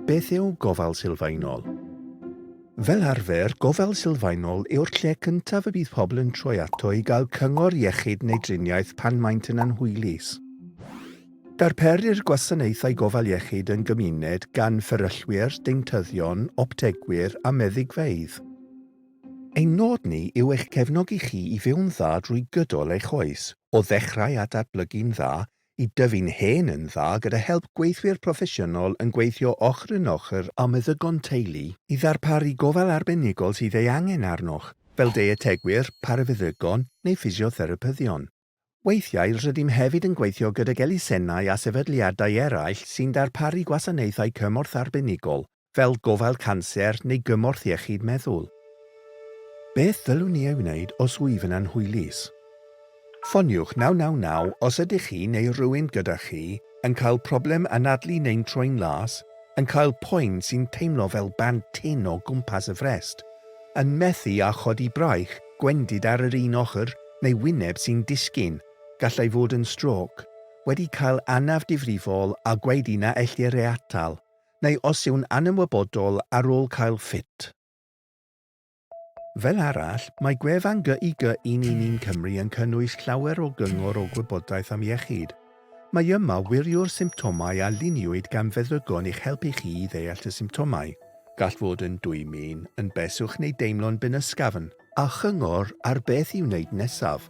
Beth yw gofal sylfaenol? Fel arfer, gofal sylfaenol yw'r lle cyntaf y bydd pobl yn troi ato i gael cyngor iechyd neu driniaeth pan maent yn anhwylus. Darperir gwasanaethau gofal iechyd yn gymuned gan fferyllwyr, deintyddion, optegwyr a meddygfeydd. Ein nod ni yw eich cefnogi chi i fyw'n dda drwy gydol eich oes, o ddechrau a datblygu'n dda i dyfu'n hen yn dda gyda help gweithwyr proffesiynol yn gweithio ochr yn ochr â meddygon teulu i ddarparu gofal arbenigol sydd ei angen arnoch, fel deietegwyr, parafeddygon neu ffisiotherapyddion. Weithiau, rydym hefyd yn gweithio gydag elusennau a sefydliadau eraill sy'n darparu gwasanaethau cymorth arbenigol, fel gofal canser neu gymorth iechyd meddwl. Beth ddylwn i ei wneud os wyf yn anhwylus? Ffoniwch 999 os ydych chi neu rywun gyda chi yn cael problem anadlu neu'n troi'n las, yn cael poen sy'n teimlo fel band tynn o gwmpas y frest, yn methu â chodi braich, gwendid ar yr un ochr neu wyneb sy'n disgyn, gallai fod yn strôc, wedi cael anaf difrifol a gwaedu na ellir ei atal, neu os yw'n anymwybodol ar ôl cael ffit. Fel arall, mae gwefan GIG 111 Cymru yn cynnwys llawer o gyngor o gwybodaeth am iechyd. Mae yma wiriwr symptomau a luniwyd gan feddygon i'ch helpu chi i ddeall y symptomau, gall fod yn dwymyn, yn beswch neu deimlo'n benysgafn, a chyngor ar beth i'w wneud nesaf.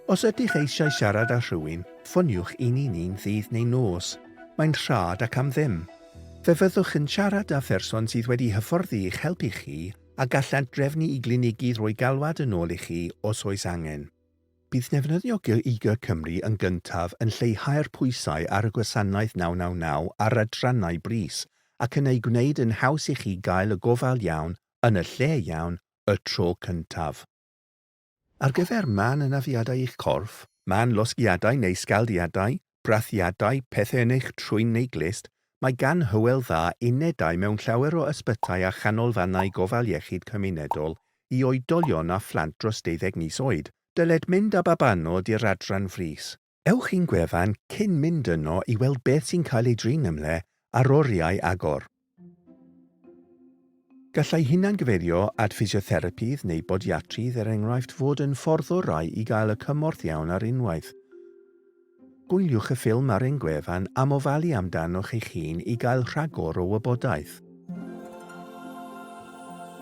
Os ydych eisiau siarad â rhywun, ffoniwch 111 ddydd neu nos. Mae'n rhad ac am ddim. Fe fyddwch yn siarad â pherson sydd wedi hyfforddi i'ch helpu chi a gallant drefnu i glinigydd roi galwad yn ôl i chi os oes angen. Bydd defnyddio GIG Cymru yn gyntaf yn lleihau'r pwysau ar y gwasanaeth 999 a'r adrannau brys ac yn ei gwneud yn haws i chi gael y gofal iawn yn y lle iawn y tro cyntaf. Ar gyfer mân anafiadau i'ch corff, mân losgiadau neu sgaldiadau, brathiadau, pethau yn eich trwyn neu glust, mae gan Hywel Dda unedau mewn llawer o ysbytai a chanolfannau gofal iechyd cymunedol i oedolion a phlant dros deuddeg mis oed. Dyled mynd â babanod i'r adran frys. Ewch i'n gwefan cyn mynd yno i weld beth sy'n cael ei drin ymhle a'r oriau agor. Gallai hunangyfeirio at ffisiotherapydd neu bodiatrydd er enghraifft fod yn ffordd orau i gael y cymorth iawn ar unwaith. Gwyliwch y ffilm ar ein gwefan am ofalu amdanoch eich hun i gael rhagor o wybodaeth.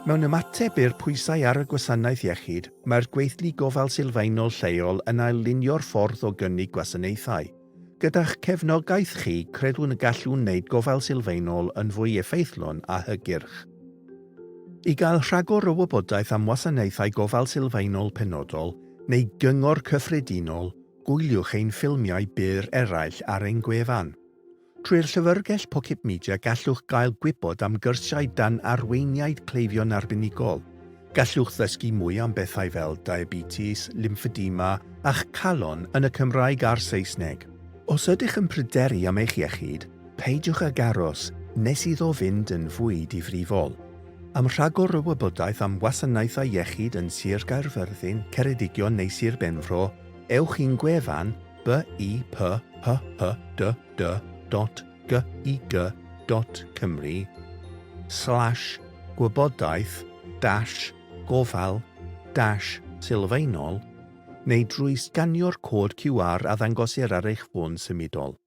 Mewn ymateb i'r pwysau ar y gwasanaeth iechyd, mae'r gweithlu gofal sylfaenol lleol yn ail-lunio'r ffordd o gynnig gwasanaethau. Gyda'ch cefnogaeth chi, credwn y gallwn wneud gofal sylfaenol yn fwy effeithlon a hygyrch. I gael rhagor o wybodaeth am wasanaethau gofal sylfaenol penodol neu gyngor cyffredinol, gwyliwch ein ffilmiau byr eraill ar ein gwefan. Trwy'r Llyfrgell Pocket Media gallwch gael gwybod am gyrsiau dan arweiniaid cleifion arbenigol. Gallwch ddysgu mwy am bethau fel diabetes, lymffedema a'ch calon yn y Cymraeg a'r Saesneg. Os ydych yn pryderu am eich iechyd, peidiwch ag aros nes iddo fynd yn fwy difrifol. Am rhagor o wybodaeth am wasanaethau iechyd yn Sir Gaerfyrddin, Ceredigion neu Sir Benfro, ewch i'n gwefan biphhdd.gig.cymru slash gwybodaeth dash gofal dash sylfaenol neu drwy sganio'r cod QR a ddangosir ar eich ffôn symudol.